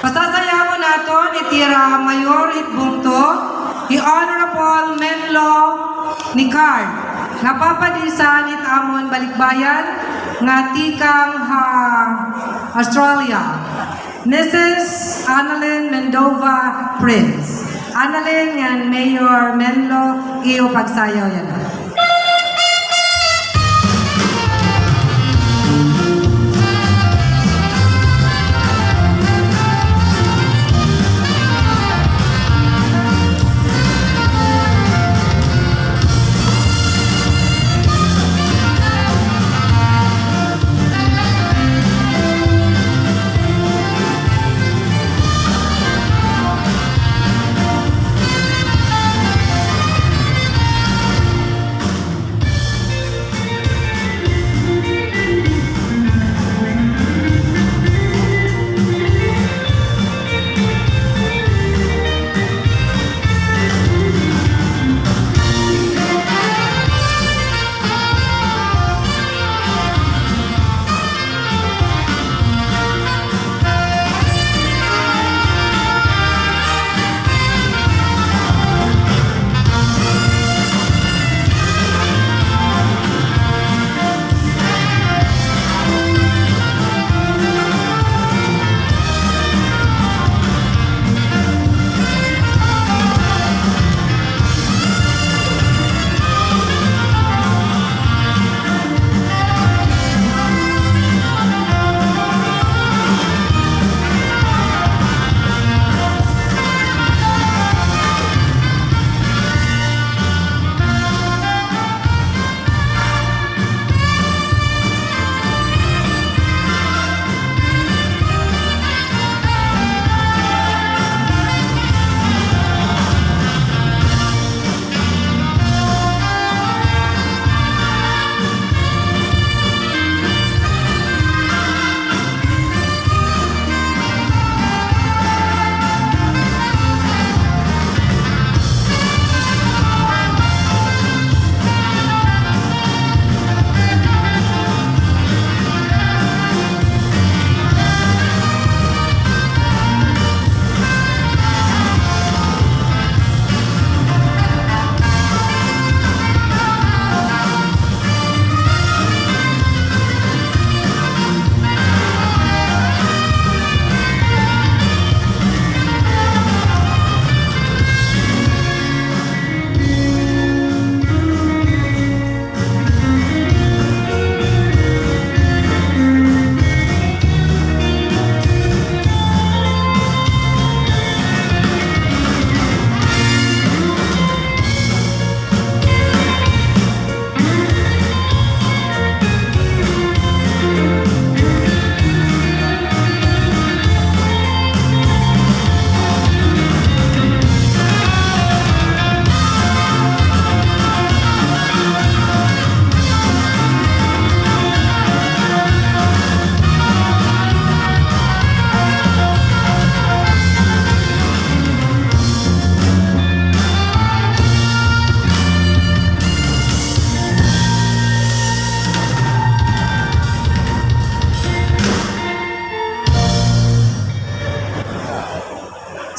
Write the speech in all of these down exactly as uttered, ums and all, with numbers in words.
Pasasayawon naton it ira mayor hit bungto, hi Honorable Menlo Nicard, nga papadisan hit amon balikbayan nga tikang ha Australia. Missus Annalyn Mendova Prince. Annalyn ngan Mayor Menlo, iyo pagsayaw yana.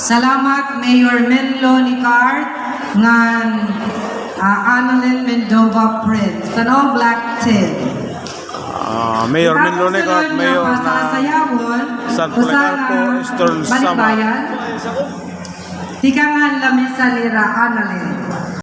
Salamat, Mayor Menlo Nicard, ngan, ah, Annalyn Mendova Prince. Ano, Black Team. Ah, Mayor Menlo Nicard, Mayor na San Policarpo, Eastern Samar. Tikang han lamisa nira Annalyn.